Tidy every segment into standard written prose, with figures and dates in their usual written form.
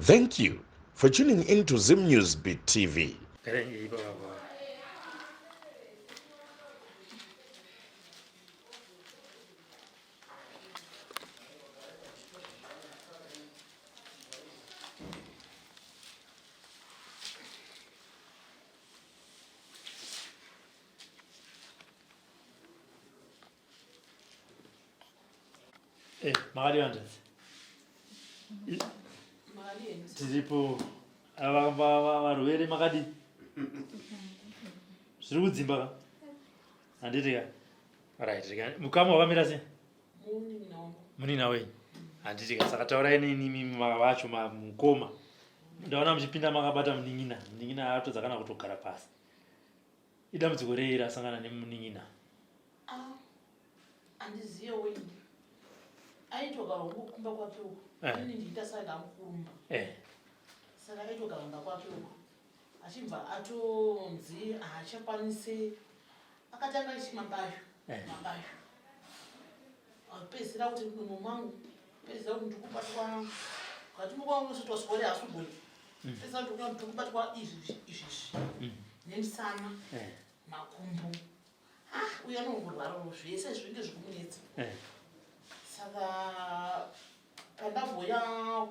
Thank you for tuning in to Zim News Beat TV. Eh, makadii hanzvadzi? Tiripo. Varwere makadii? Zviri kudzimba ka? Handiti ka? Right, mukama wakamira sei? Munina wenyu. Handiti ka? Saka taurai neni vacho mukoma. Ndaona muchipinda makabata munin'ina. Munin'ina atodza kana kutogara pasi. Idambudziko rei rasangana nemunin'ina? Ah, handizive ini. Aitogara hangu kumba kwake uko. Eh. Ini ndiita saka amukurumba. Eh. Saka aitogara kumba kwake uko. Achibva atonzi haachakwanise akatanga achi mabayo. Eh. Mabayo. Apedzisira kuti munomo mangu pedzisira kuti ndikubatwa kati mukwa unositwa swere asugoni. Pedzisira kuti ndikubatwa izvi izvi nemusana. Eh. Makumbo. Ah, uyu anongorwara zvese zvinenge zvikumunetsa. Eh. Saka pandamboya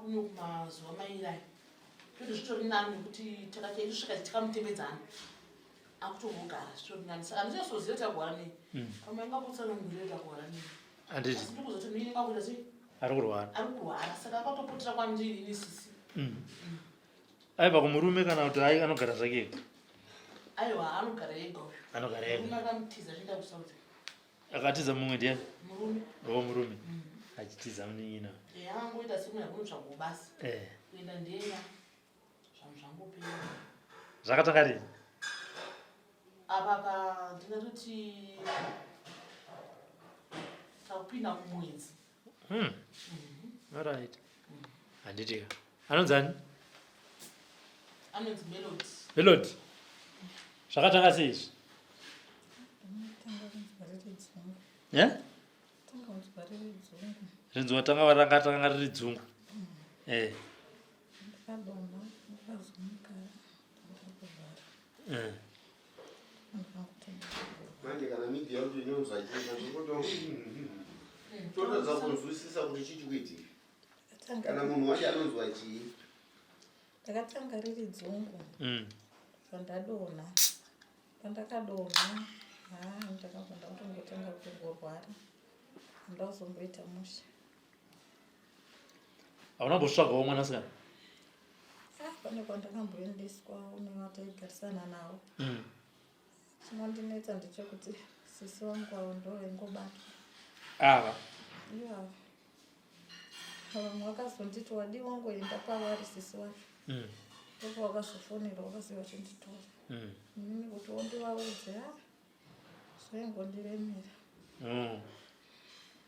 kuno kumazuva mairi aya, zvito zvitori nani nekuti takati tisvika tikamutembedzana akutongogara zvitori nani. Saka handichazoziva kuti agwara nei. Pamwe angakutsanangurira kuti agwara nei. Handiti. Asi ndikuzoti mini ngakuita sei? Ari kurwara. Ari kurwara. Saka akatopotera kwandiri ini sisi. Aibva kumurume kana kuti ai anogara zvake ega? Aiwa, anogara ega uyu. Anogara ega. Murume akamutiza achienda kuSouth. Akatiza mumwe ndiani? Murume. Oh, murume. Achitiza munin'ina. Eh, angoita semunhu akunotsvaga basa. Eh. Kuenda ndenya. Zvangu zvangopera. Zvakatanga rini? Apa pa ndingatoti takupinda mumwedzi. All right. Handiti ka. Anonzi ani? Anonzi Melody. Melody. Zvakatanga sei izvi? Eh? Rinzi watanga waranga tanga riri dzungu. Eh. Eh. Manje kana media yacho inonzwa chiita totadza kunzwisisa kuti chii chikuitika. Kana munhu wacho anonzwa chii? Ndakatanga riri dzungu. Pandadonha. Pandakadonha, haa ndakabva ndakutongotanga kutongorwara. Handazomboita mushe. Hauna kumbotsvagawo mwanasikana? Ah, pane kwandakamboendeswa nevataigarisana navo. Chinondinetsa ndechekuti sisi vangu avo ndo vaingobatwa. Ava? Ivo ava. Vamwe vakazonditi wadii wangoenda pavari sisi vacho. Ndipo vakazofonera vakaziva vachinditora. Inini kuti wondivaudze, ah, zvaingondiremera.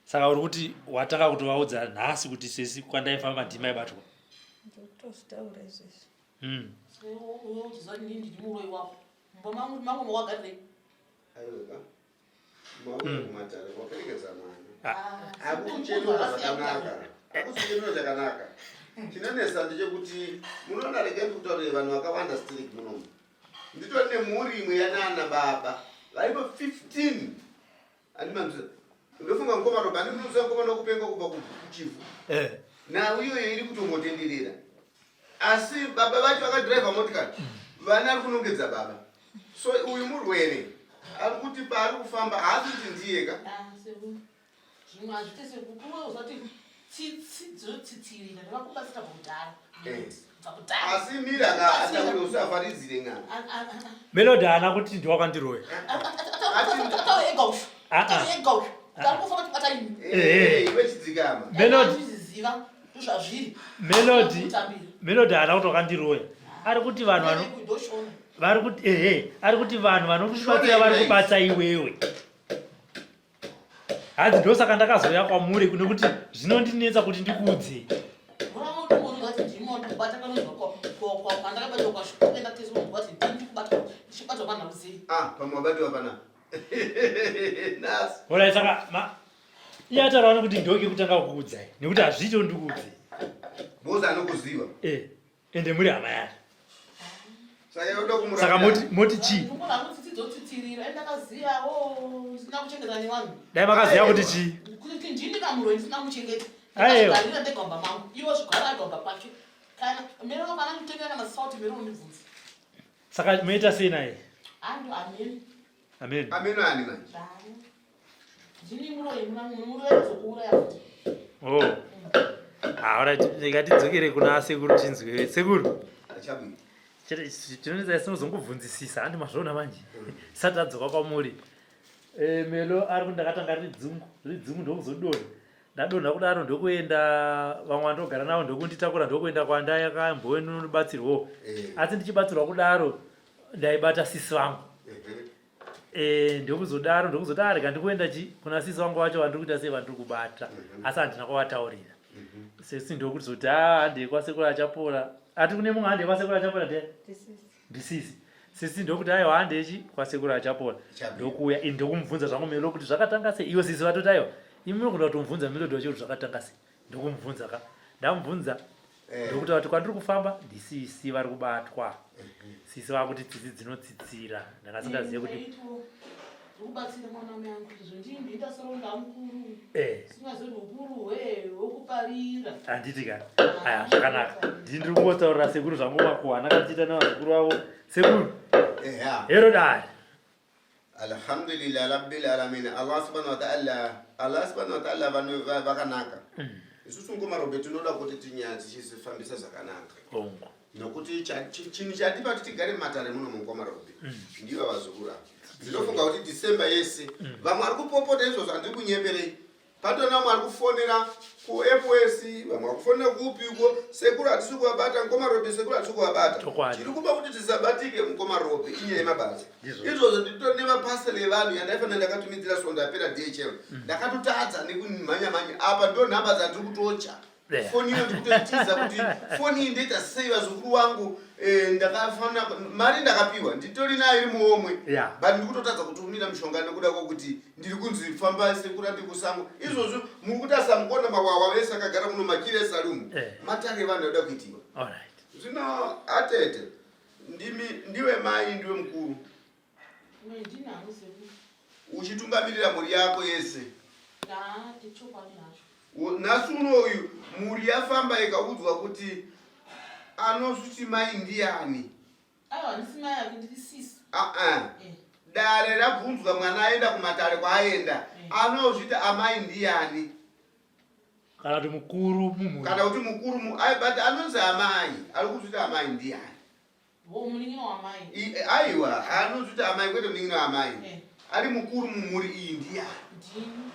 Saka uri kuti watanga kutovaudza nhasi kuti sisi kwandaifamba ndima ibatwa? Ndikutozvitaura izvezvi. So uyo uchiziva kuti ndini ndiri muroyi wako. Mumba mangu mangu mawagarirei? Aiwa. Mauya kumatare kwaperekedza mwana. Ah, Akuchenura zvakanaka. Akuchenura chakanaka. Chinonetsa ndechekuti munoona regai ndikutaurire vanhu vakawanda still munomu. Nditori nemhuri imwe yanana baba varipo 15. Andimanzwa. Ndofunga mukoma Roba, andinoziva mukoma nokupenga kubva kuchivhu. Eh. Nhau iyoyo iri kutongotenderera. Asi baba vacho vakadhiraivha motikari. Vana ari kunongedza baba. So uyu murwere ari kuti paari kufamba haasi kuti ndiye ka. Ah, sekuru. Zvimwe hazviite sekukuwe usati tsitsi dzotsitsirira ndakakubatsira kudhara. Eh. Kubva kudhara. Asi mira ka ataure usafaridzire ng'anga. Melody haana kuti ndiwakandiroya. Ataure ega uyu. Ah, ah. Ataure ega uyu. Ndakufamba chibata ini. Eh, iwe chidzikama. Melody. Ndizviziva ndozvazviri. Melody. Kutambira. Melody haana kuti wakandiroya. Ari kuti vanhu vano Ndoshona. vari kuti ehe, ari kuti vanhu vanokubatsira vari kubatsa iwewe. Hanzi ndosaka ndakazouya kwamuri nekuti zvinondinetsa kuti ndikuudze. Ah, pamwe wabatiwa panapa. Nhasi. Horai saka ma iye ataura wani kuti ndoke kutanga kukuudzai nekuti hazviiti ndikuudze. Boza anokuziva. Eh. Ende muri hama yake. Saka moti moti chii? Dai makaziva kuti chii? Kuti ndini kamuroi ndisina kumuchengeta. Aiwa. Ndakazvigarira ndega mumba mangu. Iwo zvigara ari pamba pake. Kana mero kana nditengera kana salt mero undibvunze. Saka moita sei naye? Ando amen. Amen. Amen ani manje? Ndini muroyi muroyi azokuuraya futi. Oh. Ah, alright, ngatidzokere kuna sekuru tinzwe. Sekuru. Achabwira. Chete tinonetsa tinozongobvunzisisa handi mazviona manje. Sati adzoka kwamuri. Eh, Melo ari kundakatanga riri dzungu, riri dzungu ndokuzodonha. Ndadonha kudaro ndokuenda vamwe vandogara navo ndokunditakura ndokuenda kwandayakambondobatsirwawo. Eh. Asi ndichibatsirwa kudaro ndaibata sisi vangu. Eh, ndokuzodaro ndokuzoti ah, rega ndikuenda chi kuna sisi vangu vacho vandiri kuita sei vandiri kubata asi handina kuvataurira. Sisi ndokuzoti ah, handei kwasekuru achapora. Ati kune mumwe handei kwasekuru achapora ndiye? Ndisisi. Sisi ndokuti aiwa handechi kwasekuru achapora. Ndokuuya ini ndokumubvunza zvangu Melo kuti zvakatanga sei. Ivo sisi vatoti aiwa imi munogona kutomubvunza Melody wacho kuti zvakatanga sei. Ndokumubvunza ka. Ndamubvunza Eh. ndokuti vati kwandiri kufamba ndisisi vari kubatwa. Sisi vakuti tsitsi dzinotsitsira. Ndakasingazive kuti Ndikubatsira mwana wamai angu izvo ndini ndoita seronda mukuru. eh Singazivi ukuru hwe hwokuparira. handiti ka. Aya zvakanaka. Ndini ndiri kungotaurira sekuru zvangu makuhwa ndakatiita nevazukuru vavo. Sekuru Eya. hero dare. Alhamdulillah rabbil alamin. Allah subhanahu wa ta'ala, Allah subhanahu wa ta'ala vanhu vakanaka. Isusu ngoma robe tinoda kuti tinyaya tichizifambisa zvakanaka. Hongu. Nokuti chinhu chatipa kuti tigare mumatare muno mungoma robe ndivo vazukuru ava. Ndinofunga kuti December yese vamwe vari kupopota izvozvo handiri kunyeperei. Patona vamwe vari kufonera kuFS, vamwe vari kufonera kupi uko, sekuru hatisi kuvabata, mukoma Robi sekuru hatisi kuvabata. Chokwadi. Chiri kupa kuti tisabatike mukoma Robi inyaya yemabasa. Ndizvo. Izvozvo nditori nemapasel evanhu yandaifanira ndakatumidzira svondo yapera DHL. Ndakatotadza nekumhanya mhanya. Apa ndo nhamba dzandiri kutocha. Yeah. Foni iyo ndikutotiza kuti foni iyi ndoita sei vazukuru vangu eh, ndakafanira mari ndakapiwa nditori nayo iri muhomwe Yeah. but ndikutotadza kutumira mishonga nekuda kwokuti ndiri kunzi famba sekuru andi kusango izvozvo muri kutarisa mukuona mawawa vese akagara muno machiri esarumu Eh. matare evanhu anoda kuitiwa All right. zvino atete ndimi ndiwe mai ndiwe mukuru Ndini hangu sekuru. uchitungamirira mhuri yako yese Ndati chokwadi hacho. Nhasi unoyu mhuri yafamba ikaudzwa kuti anosviti mai ndiyani. Aiwa handisi mai yake ndiri sisi. Aa. Eh. Dare rabvunzwa mwana aenda kumatare kwaaenda anozviti amai ndiyani. Kana kuti mukuru mumhuri. Kana kuti mukuru mu ai but anonzi amai ari kuzviti amai ndiyani. Wo munin'ina wamai. Aiwa anozviti amai kwete munin'ina wamai. Eh. Ari mukuru mumhuri iyi ndiyani. Ndini.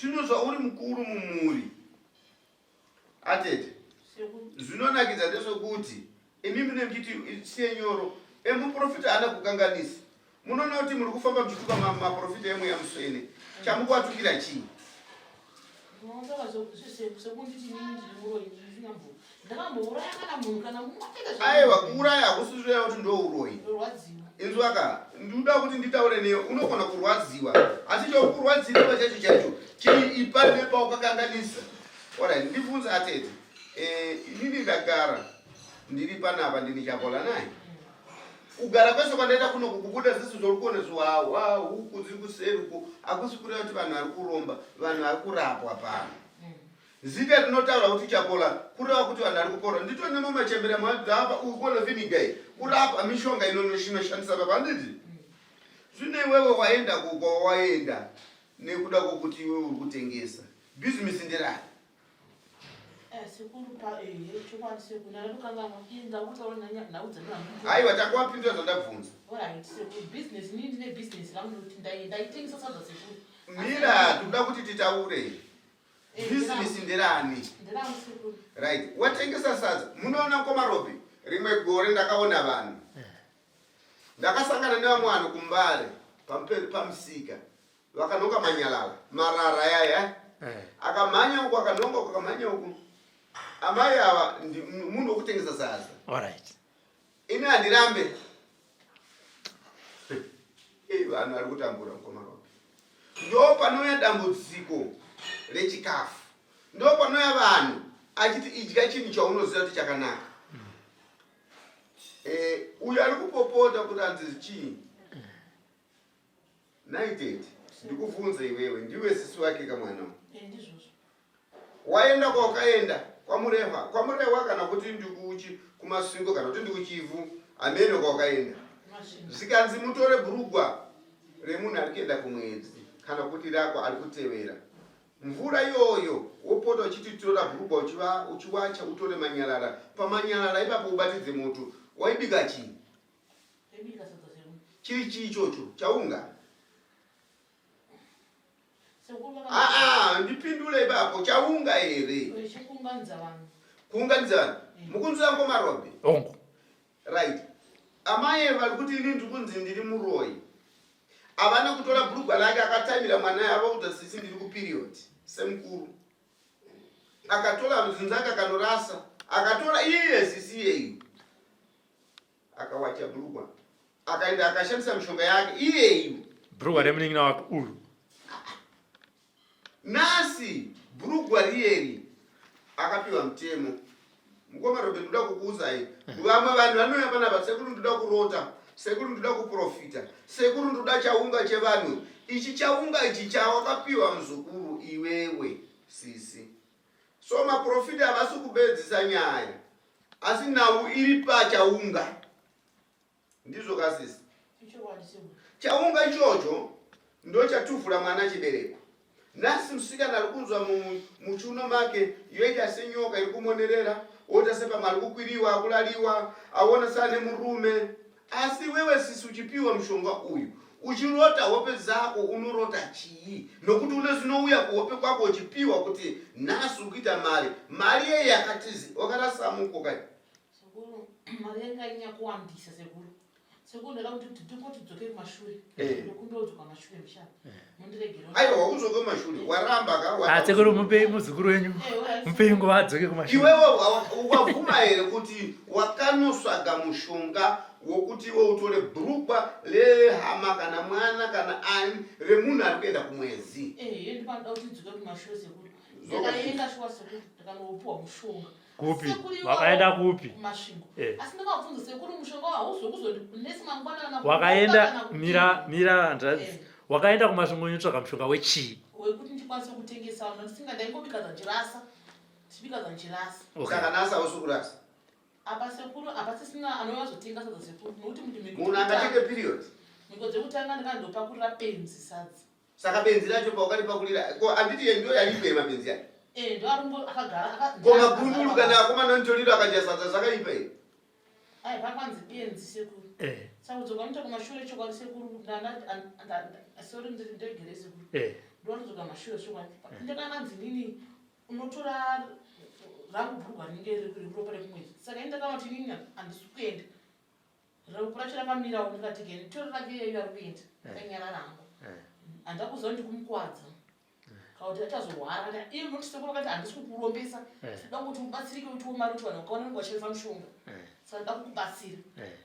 Zvino zvauri mukuru mumhuri atete Sekuru. zvinonakidza ndezvekuti imi mune muchiti siye nyoro emuprofita haana kukanganisa munoona kuti muri kufamba muchituka maprofita emweya mutsvene chamukuvatukira chii Aiwa kuuraya hakusi zvoya kuti ndouroyi. Inzwaka ndinoda kuti nditaure newe unogona kurwadziwa asi chokurwadziriwa chacho chacho chiri ipane paukakanganisa. Alright ndibvunze atete. Eh, inini ndagara ndiri panapa ndini chakola naye. Kugara kwese kwandaita kuno kukubuda ziso zvauri kuona zviwawa huku dziri kuseri uko hakusi kureva kuti vanhu vari kuromba vanhu vari kurapwa pano. Zita rinotaura kuti Chapola kureva kuti vanhu vari kupora. Nditori nemamachembere madzapa ukuona vinegar iyi kurapa mishonga inoshandisa papa handiti? Zvino iwewe waenda kuko waenda nekuda kwokuti iwewe uri kutengesa. Bhizimisi nderani? Eh, sekuru pa eh chokwadi sekuru ndatokanganwa iye ndakutaura nhau dzangu. Aiwa takuvapindura zvandabvunza. Alright sekuru business ini ndine business rangu nekuti ndaitengesa sadza sekuru. Mira tikuda kuti titaure. Eh, Business nderani? Nderangu sekuru. Right. Watengesa sadza. Munoona mukoma Robi, rimwe gore ndakaona vanhu. Ndakasangana nevamwe vanhu kuMbare pamusika. Vakanhonga manyalala, marara yaya. Eh. Akamhanya uku akanhonga uku akamhanya uku. Amai ava munhu wekutengesa sadza. All right. Ini handirambe. Ei vanhu vari kutambura mukoma Robi. Ndo panouya dambudziko rechikafu. Ndo panouya vanhu achiti idya chinhu chaunoziva kuti chakanaka. Eh, uyo ari kupopota kuti hanzi chii naitete ndikuvhunze iwewe ndiwe sisi wake kamwana Eh, ndizvozvo waenda kwaukaenda kwamurehwa kwamurehwa kana kuti ndikuchi kumasvingo kana kuti ndikuchivhu hameno kwaukaenda Masvingo. zvikanzi mutore bhurugwa remunhu ari kuenda kumwedzi kana kuti rako ari kutevera mvura iyoyo wopota uchiti tora bhurugwa uchiwacha utore manyarara pamanyarara ipapo ubatidze moto waibika chii Ndaibika sadza sekuru. chiri chii ichocho chaunga Sekuru vaka- aa ndipindule ipapo chaunga here Eh, chekuunganidza vanhu. kuunganidza vanhu mukunzwa ngomarombe Ongo. Right, amai vari kuti ini ndiri kunzi ndiri muroyi. Havana kutora bhurugwa rake, akatamira mwana ava kuti sisi ndiri kuperiod semukuru, akatora zinzake akanorasa, akatora iye sisi iyeyu akawacha bhurugwa, akaenda akashandisa mishonga yake iyeyu. Bhurugwa remunin'ina wake uyu. Nhasi bhurugwa riyeri akapiwa mutemo. Mukoma Robe, ndoda kukuudzai, vamwe vanhu vanouya panapa, sekuru ndoda kurota, sekuru ndoda kuprofita, sekuru ndoda chaunga chevanhu. Ichi chaunga ichi chawakapiwa muzukuru iwewe sisi. So maprofita havasi kupedzisa nyaya, asi nhau iri pachaunga. Ndizvo kasisi? Ichokwadi sekuru. Chaunga ichocho ndochatuvhura mwana chibereko. Nhasi musikana ari kunzwa muchiuno make yoita senyoka iri kumonerera, woita sepamwe ari kukwiriwa, akulaliwa, aona saane murume. Asi wewe sisi uchipiwa mushonga uyu, uchirota hope dzako unorota chii? Nokuti une zinouya kuhope kwako uchipiwa kuti nhasi uri kuita mari. Mari yei yakatizi wakarasamuko kai? Sekuru, mari yanga inyanya kuwandisa sekuru. Sekuru, ndada kuti tingoti dzoke kumashure. Ndokumbira kudzoka kumashure mushana. Mundiregere. Aiwa, udzoke kumashure waramba ka Ah, sekuru, mupei muzukuru wenyu. Eh, Mupei nguva adzoke kumashure. Iwewe wabvuma here kuti wakanosvaga mushonga wokuti iwe utore bhurukwa rehama kana mwana kana ani remunhu ari kuenda kumwezi? Eh, ndipanoda kuti ndidzoke kumashure sekuru. Dzoka. Ndakaenda shuwa sekuru, ndakanopuwa mushonga. Kupi? Sekuru iwawo- Wakaenda kupi? Kumasvingo. Eh. Asi ndakabvunza sekuru, mushonga hauzokuzondinesi mangwana kana kukupa Wakaenda kana kudini? mira mira hanzvadzi. Eh. Wakaenda kumasvingo unotsvaga mushonga wechii? Wekuti ndikwanise kutengesa vanhu ndisinga ndaingobika dzanchirasa, ndichibika dzanchirasa. Okay. Saka nhasi hausi kurasa? Apa sekuru, apa sisina anouya zotenga sadza sekuru, nokuti muti mhiko Munhu angatenge period? Mhiko dzekutanga ndikandopakurira benzi sadza. Saka benzi racho paukaripakurira ko handiti ye ndo yaripo here mabenzi acho? Eh, ndo arumbo akagara Ko magundulu kana akomana nitoriro akadya sadza zvakaipa here? Ai, pakwanzi benzi sekuru. Saka kudzoka noita kumashure chokwadi sekuru, sorry, ndegere sekuru. Ndonodzoka mashure chokwadi, ndakananzi nini unotora rangu bhurugwa rinenge riri ropa rekumwedzi. Saka ini ndakanoti nini handisi kuenda, ropa racho rakamirawo, ndikati ke nditore rake iyeyo ari kuenda, ndakanyarara hangu. Handakuziva kuti ndikumukwadza kana kuti achazorwara iye. Unoti sekuru vakati handisi kukurombesa, ndida kuti ubatsirike, utiwo mari kuti vanhu vakaona nenge vachishandisa mushonga, saka ndida kukubatsira.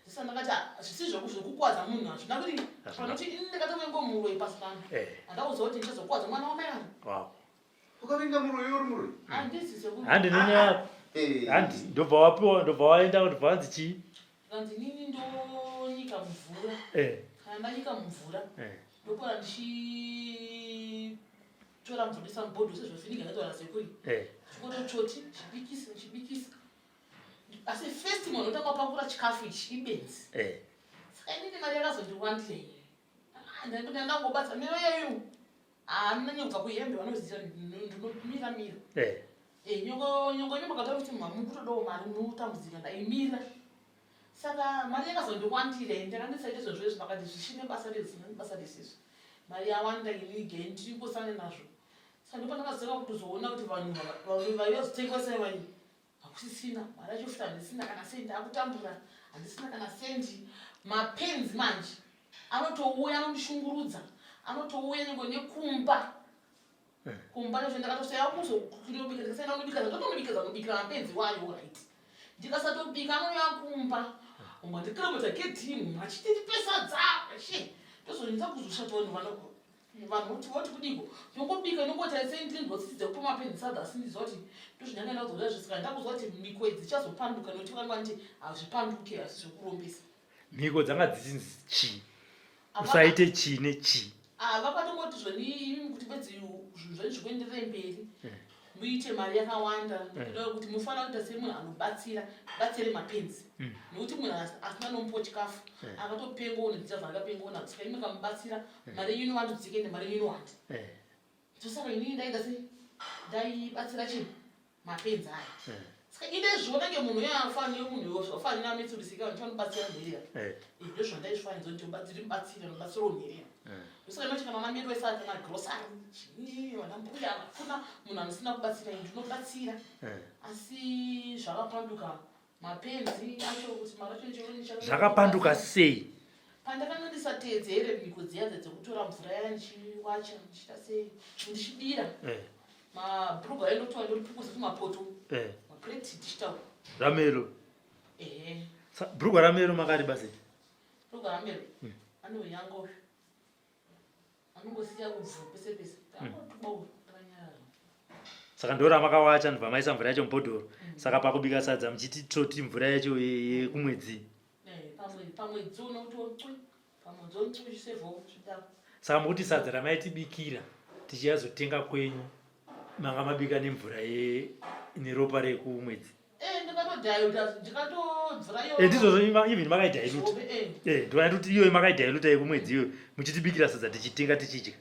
Saka ndakati zvisi zvekukwadza munhu hazvina kuti panoti ini ndakatovenga muroyi pasi pano. Handakuziva kuti ndichazokwadza mwana wamai vangu. Ukavenga muroyi uri muroyi? Handisi sekuru. Handi nenyaya. Handi ndobva wapiwa, ndobva waenda, ndobva wanzi chii? Kanzi nini ndonyika mumvura. Kana ndanyika mumvura, ndopora ndichitora mvura ndisa mubhodhoro sezvovhiniga ndataura sekuri. Chikotochoti chibikisa chibikisa, asi first munhu unotanga wapakura chikafu ichi ibenzi. Saka inini mari yakazondiwandirei, ndangobatsa miro yeyu hananye kubva kuhembe vanoziva ndinomira mira. Nyongo nyongo nyongo kataura kuti mamukutodawo mari mutambudzika, ndaimira. Saka mari yakazondiwandira, ndakandisaite izvozvo vakati zvichine basa rezina basa resizvo, mari yawanda inige ndingosane nazvo. Saka ndipo ndakazoka kutozoona kuti vanhu vaivazotenga vai hakusisina mari yacho futi, handisina kana sendi, akutambura, handisina kana sendi. Mapenzi manje anotouya anondishungurudza, anotouya nyangwe nekumba kumba nezvo. Ndakatosaya kuzonobika, ndikasaenda kunobika, ndotonobika zanobikira mapenzi wayo, right? Ndikasatobika anouya kumba umwe ndikirometa gedhimu achiti ndipesadza she, ndozonetsa kuzoshata vanhu vano. Vanhu voti voti kudiko ndongobika ndongoti sei ndinzwa tsitsi dzekupa mapenzi sadza asi ndiziva kuti ndozvinyanga ndakuzwa zvisika ndakuzwa kuti mhiko idzi dzichazopanduka nekuti vanga vanti hazvipanduke asi zvekurombesa. Mhiko dzanga dzichinzi chii? Usaite chii nechii? Ah, vakatongoti zvoni imi kuti bedzi zvinhu zvenyu zvikuenderere mberi eh. Muite mari yakawanda eh. Nekuda kuti mufanira kuita semunhu anobatsira batsire mapenzi mm. Nekuti munhu asina nomupo chikafu eh. Akatopengawo nenzira zvaakapengawo nadzo saka imi kamubatsira mari yenyu inovandudzika ende mari yenyu inowanda. Saka inini ndaita sei ndaibatsira chinhu mapenzi aya. Saka ini ndaizviona nge munhu uya afanira munhu zvafanira ametsurisika vanhu vanobatsira nherera. Ndozvandaizvifanira kuti ndibatsire mubatsire nobatsirawo nherera. Ndosaka ndinoti kana vana medu vaisara kana grocery chii vana mbuya hakuna munhu anosina kubatsira ini ndinobatsira. Asi zvakapanduka mapenzi acho kuti mari acho zvakapanduka sei? Pandakanga ndisateedzere mhiko dziya dzekutora mvura yaya ndichiwacha ndichiita sei ndichidira. Mabhurugwa ayo ndokuti ndoripukuza tumapoto. Maplate ndichitaura. Ramelo. Ehe. Bhurugwa ramelo makariba sei? Bhurugwa ramelo. Anoyanga uyu. Anongosiya kubvu pese pese. Angotuba uyu ndakanyarara. Saka ndo ramakawacha ndobva maisa mvura yacho mubhodhoro. Saka pakubika sadza muchiti toti mvura yacho yekumwedzi. Pamwedzi unototswi pamwedzi unotswi uchisevhawo zvidaro. Saka mukuti sadza ramaitibikira tichiyazotenga kwenyu manga mabika nemvura neropa rekumwedzi. Ndizvozvo even makaidhailuta ndovana kuti iyoyo makaidhailuta yekumwedzi iyoyo muchitibikira sadza tichitenga tichidya.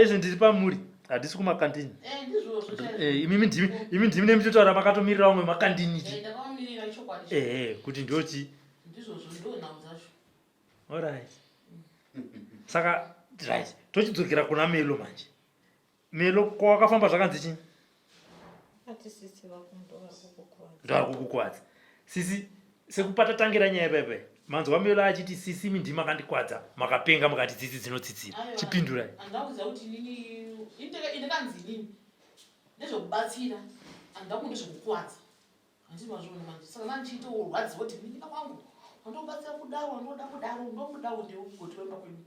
Izvi ndiri pamuri handisi kumakandini. Imimi ndimi imi ndimi nemitotaura makatomirira vamwe makandini ehe kuti ndochi. Alright. Saka right tochidzokera kuna Melo manje. Melo kwawakafamba zvakanzi chii? Ati sisi vako ndovari kukukwadza. Ndovari kukukwadza. Sisi sekupatatangira nyaya paipai. Manzwa Melo achiti sisi imi ndimi makandikwadza makapenga mukati tsitsi dzinotsitsira. Chipindurai. Andakuziva kuti inini indakanzi inini ndezvekubatsira andaku ndezvekukwadza. Handiti mazviona manje. Saka ndandichiita urwadziwa kuti munin'ina wangu wandobatsira kudaro wandoda kudaro ndomudawo ndeugotiwa imba kwedu.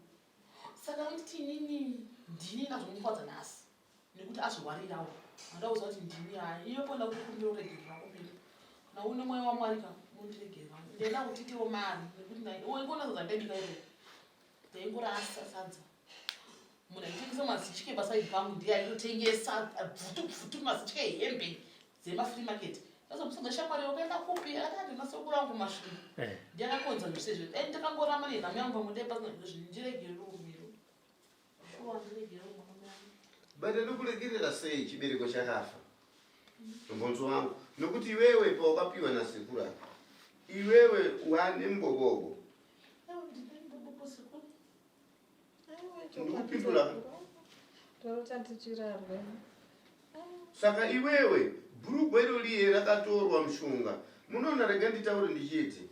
Saka nditi inini ndini ndazomukwadza nhasi nekuti azorwarirawo. Handauza kuti ndini hayi iyopo ndakutokumbira uregerera kumbira. Kana une mweya waMwari ka unondiregerera. Ndaida kuti tiitewo mari nekuti waingona sadza ndaibika iro. Ndaingorasa sadza. Munhu aitengesa mazichike pasaidi pangu ndiye aitotengesa bvutu bvutu mazichike hembe dzemafree market. Ndazomusadza shamwari wakaenda kupi akati andina sekuru angu masvingo. Ndiye akakonza zvese izvi. Dai ndakangoramba nenhamo yangu pamwe dai pasina zvese ndiregerere umiro. Shuwa ndiregerere mwana wangu. But ndikuregerera sei chibereko chakafa? Mbonzo wangu nokuti iwewe pawakapiwa nasekuru apa iwewe wane mbobobo. Ndikupindura. Saka iwewe bhurugwa iro riye rakatorwa mushonga munoona rega nditaure ndichiti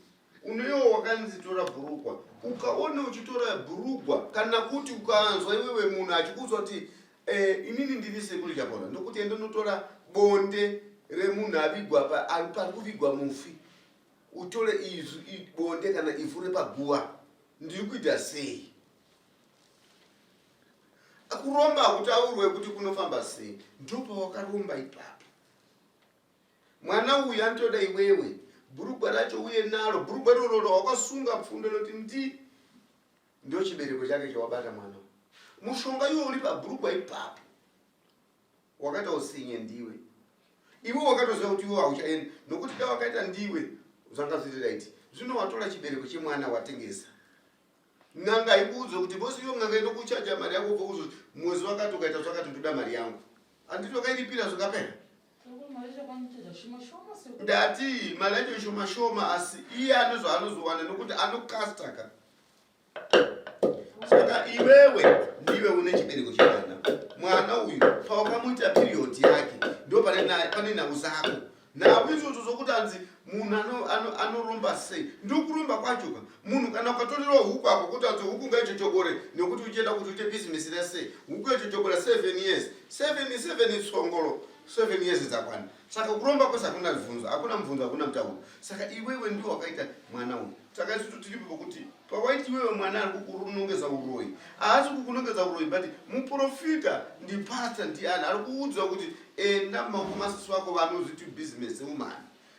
unewo wakanzi tora bhurugwa ukaona uchitora bhurugwa kana kuti ukanzwa iwewe munhu achikuudza kuti eh, inini ndiri sekuru Chaponda ndokuti ende unotora bonde remunhu avigwa pari kuvigwa mufi utore izvi bonde kana ivhu repaguva ndiri kuita sei kuromba hakutaurwe kuti kunofamba sei ndopawakaromba ipapo mwana uyu anotoda iwewe bhurugwa racho uye naro bhurugwa irororo wakasunga pfundo inoti ndi ndo chibereko chake chawabata mwana mushonga iwo uri pabhurugwa ipapo wakaita usinye ndiwe iwe wakatoziva kuti iwe hauchaendi nokuti da wakaita ndiwe zvanga zviri right zvino watora chibereko chemwana watengesa n'anga ikuudze kuti bosi iyo n'anga inokuchaja mari yako ubva kuzoti mwedzi wakati ukaita zvakati ndoda mari yangu handiti wakairipira zvikapera ndati mari yacho ishoma shoma asi iye anozvaanozowana nokuti anokasta ka saka iwewe ndiwe une chibereko chemwana mwana uyu pawakamuita period yake ndo pane nhau zako nhau izvozvo zvokuti anzi munhu anoromba ano, ano sei ndokuromba kwacho ka munhu kana ukatorerwa huku apo kuti anzi huku ngaichochokore nekuti uchienda kuti uite bhizimisi resei huku yachochokora 7 years 7 7 tsongolo 7 years dzakwana saka kuromba kwese hakuna mubvunzo hakuna mubvunzo hakuna mutauro saka iwewe ndiwo wakaita mwana uyu. Saka isusu tiripo pakuti pawaiti iwewe mwana ari kukunongedza uroyi, haasi kukunongedza uroyi, but muprofita ndipastor ndiani ari kuudza kuti enda mumaoko masisi wako vanozviti business woman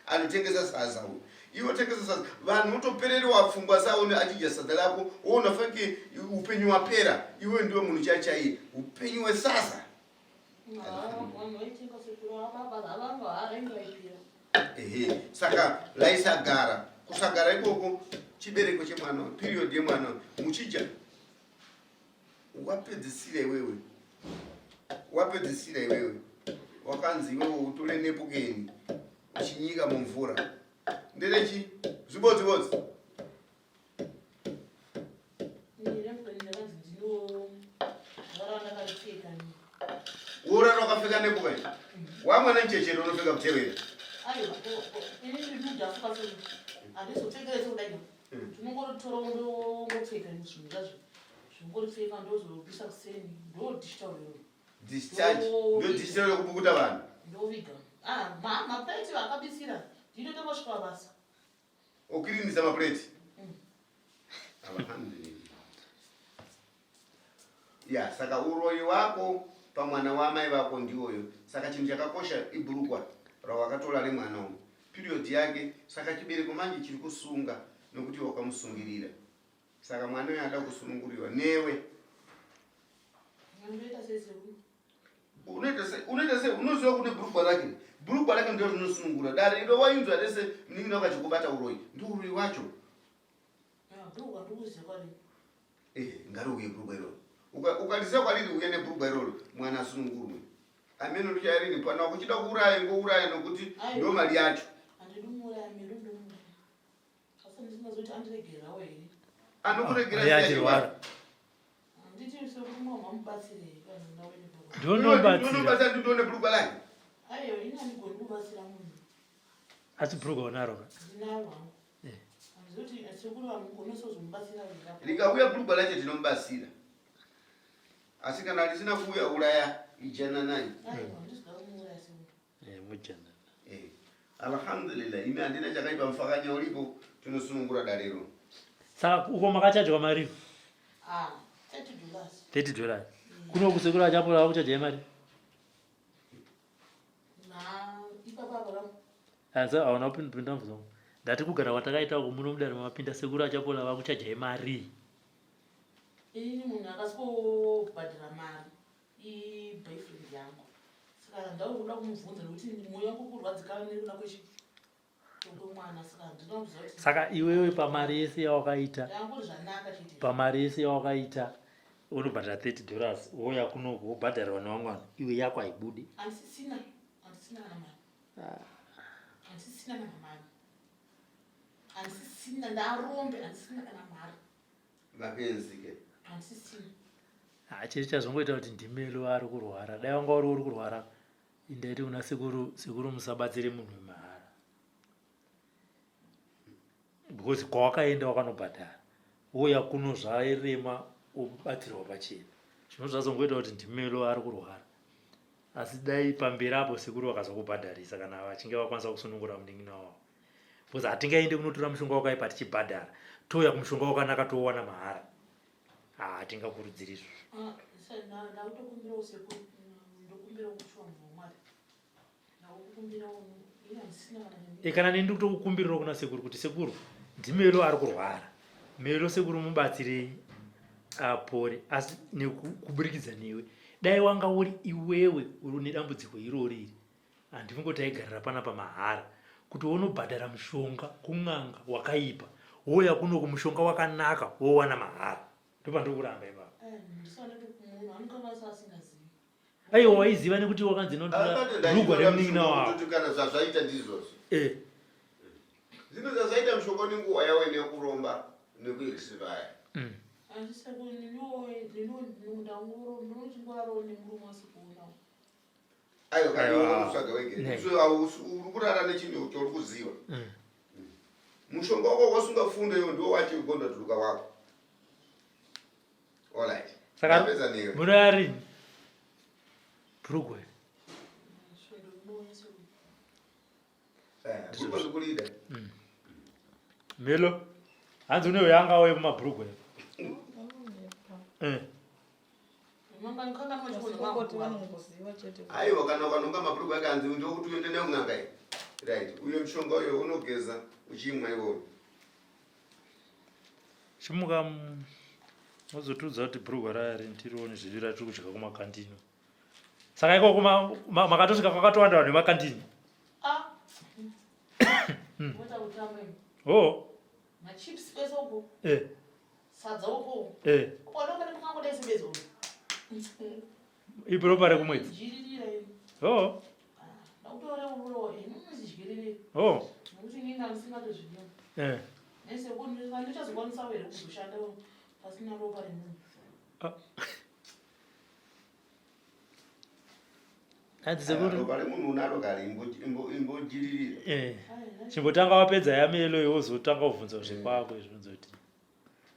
anotengesa sadza uyu iwe tengesa sadza vanhu votopererewa pfungwa saone achidya sadza rako woona fanike upenyu wapera iwe ndiwe munhu chaichaiye upenyu wesadza ehe saka laisagara kusagara ikoko chibereko chemwana period yemwana muchidya wapedzisira iwewe wapedzisira iwewe wakanzi iwewe utore nepukeni uchinyika mumvura nderechi zvibodzibodzi Urara wakapfeka nepukeni wamwana nchechero unopfeka kutevera tinongoritora ndongopfeka zvinhu zvazvo zvingoripfeka ndozobisa kuseni ndo digital iyoyo discharge ndo digital yekupukuta vanhu ndoviga ah maplate vakabisira ndinoita masvika basa okirinisa maplate mm. ya saka uroyi wako pamwana wamai vako ndiwoyo saka chinhu chakakosha ibhurukwa rawakatora remwana uyu period yake saka chibereko manje chiri kusunga nokuti wakamusungirira saka mwana uyo ada kusununguriwa newe unoita sei unoita sei unoziva kune bhurugwa rake bhurugwa rake ndiro rinosunungura dare iro wainzwa rese munin'ina wakachikubata uroyi ndiuroyi wacho Eh, ngariuye bhurugwa iroro ukandisiya kwariri uye nebhurugwa iroro mwana asunungurwe ameno ndichayarini pano akuchida kuuraya ngouraya nokuti ndo mari yacho anokuregerera ndinobatsira ndinoone bhurugwa lake asi bhurugwa unaro Rikauya bhurugwa racho tinomubatsira asi kana risina kuuya uraya ijananai eh, mujanana eh, alhamdulillah imi handina chakaipa mufakanya uripo tinosunungura darero saka uko makachajwa mari 30 dollars kuno kusekuru achapola vakuchajai mari Asi hauna kupinda mubvunzo wangu. Ndati kugara kwatakaita uku muno mudare mapinda sekuru achapola vakuchajai mari. Inini munhu akasikobhadhara mari iboyfriend yangu saka ndakuda kumubvunza nekuti mwoyo wangu kurwadzikana nekuda kwechi saka iwewe pamari yese yawakaita pamari yese yawakaita unobhadhara 30 dollars wouya kunoku wobhadharirwa nevamwe vanhu iwe yako haibudi Chii chazongoita kuti ndimelo ari kurwara dai wanga uri uri kurwara Ndaiti kuna sekuru, sekuru musabatsire munhu wemahara because kwawakaenda wakanobhadhara wouya kuno zvairema wobatsirwa pachena zvino zvazongoita kuti ndimelo ari kurwara asi dai pamberi apo sekuru vakazokubhadharisa kana vachinge vakwanisa kusunungura munin'ina wavo because hatingaende kunotora mushonga wakaipa tichibhadhara touya kumushonga wakanaka towana mahara hatingakurudziri izvozvo ah, e kana neni ndikutokukumbirira kuna sekuru kuti sekuru ndimelo ari kurwara melo sekuru mubatsirei apore asi nekuburikidza newe dai wanga uri iwewe uri nedambudziko irori iri handifungoti taigarira panapa mahara kuti wonobhadhara mushonga kun'anga wakaipa wouya kuno kumushonga wakanaka wowana mahara ndopandiri kuramba ipapo eh, aiwa waiziva nekuti wakanzi notorugwa remunin'ina wavo kana zvazvaita ndizvozvo eh. zvino zvazvaita mushonga nenguva yawo nekuromba nekuexpire mm. Aiwa kana iwe unotsvaga wega. So uri kurara nechinhu chauri kuziva. Mm. Mushonga wako wasunga fundo iwe ndiwo wacho ugonda turuka wako. All right. Saka murari Brugwe. Eh, mm. Melo. Hanzi une yanga uye mumabhurugwa. Eh. Aiwa kana ukanonga mabhurugwa ake hanzi ndokuti uende nayo kun'anga iyi. Right. Uyo mushonga uyo unogeza uchimwa iwoyo. Chimuka mozotiudza kuti bhurugwa raya tirione zviri ratiri kudya kumakandini. Saka ikoko makatosvika kwakatowanda vanhu vemakandini. Ah. Moita kutamba imi. Oh. Machips kwese uko. Eh. Sadza uko. Eh. Ukaona pane mukangodai sebezo. Ibhurugwa rekumwedzi. Jiririra imi. Oh. Ndakutoreururawo imi muzidyirire. Oh. Nekuti inini handisingatozvidiwa. Eh. Ndichazokwanisawo here kuzoshanda pasina ropa remunhu. Ah. Hanzi sekuru. Ropa remunhu unaro kare imbojiririra. Eh. Chimbotanga wapedza yamelo iwe wozotanga kubvunza zvekwako izvi unzoti.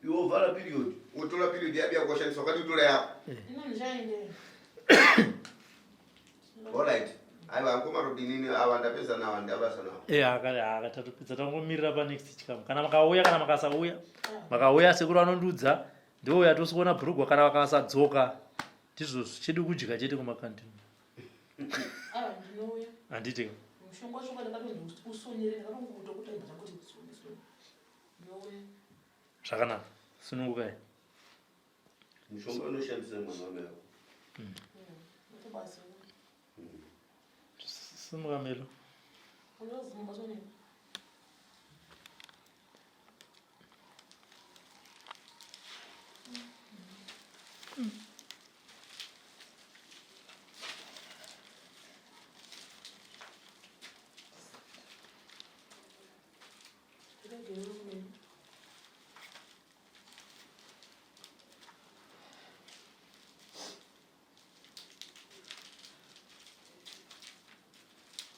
Iwe wovhara period, wotora period yabi yako washandisa wakati utora yako. Ino ndichaende. Alright. Aiwa mukoma Rodinini ava ndapedza nawo ndabasa nawo. Eh akatopedza tangomirira pa next chikamu. Kana makauya kana makasauya. Makauya sekuru anondiudza ndouya tosikuona bhurugwa kana vakasadzoka. Ndizvo chedu kudya chete kumakandini. Ah, ndinouya. Handiti. Mushonga wacho ndakati usonyere ndakatongokuta kuti ndakangoti usone sone. Ndinouya. Zvakanaka. Sunungukai. Mushonga unoshandisa mwana wamai wako. Ndotobasa. Simuka Melo. Unozimba sone.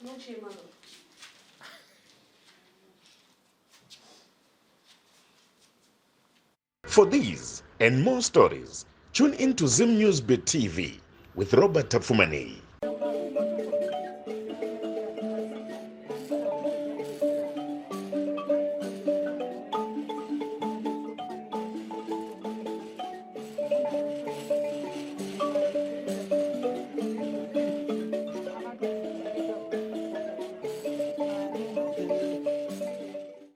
Unochema ka. For these and more stories, tune in to Zim News Bit TV with Robert Tafumani.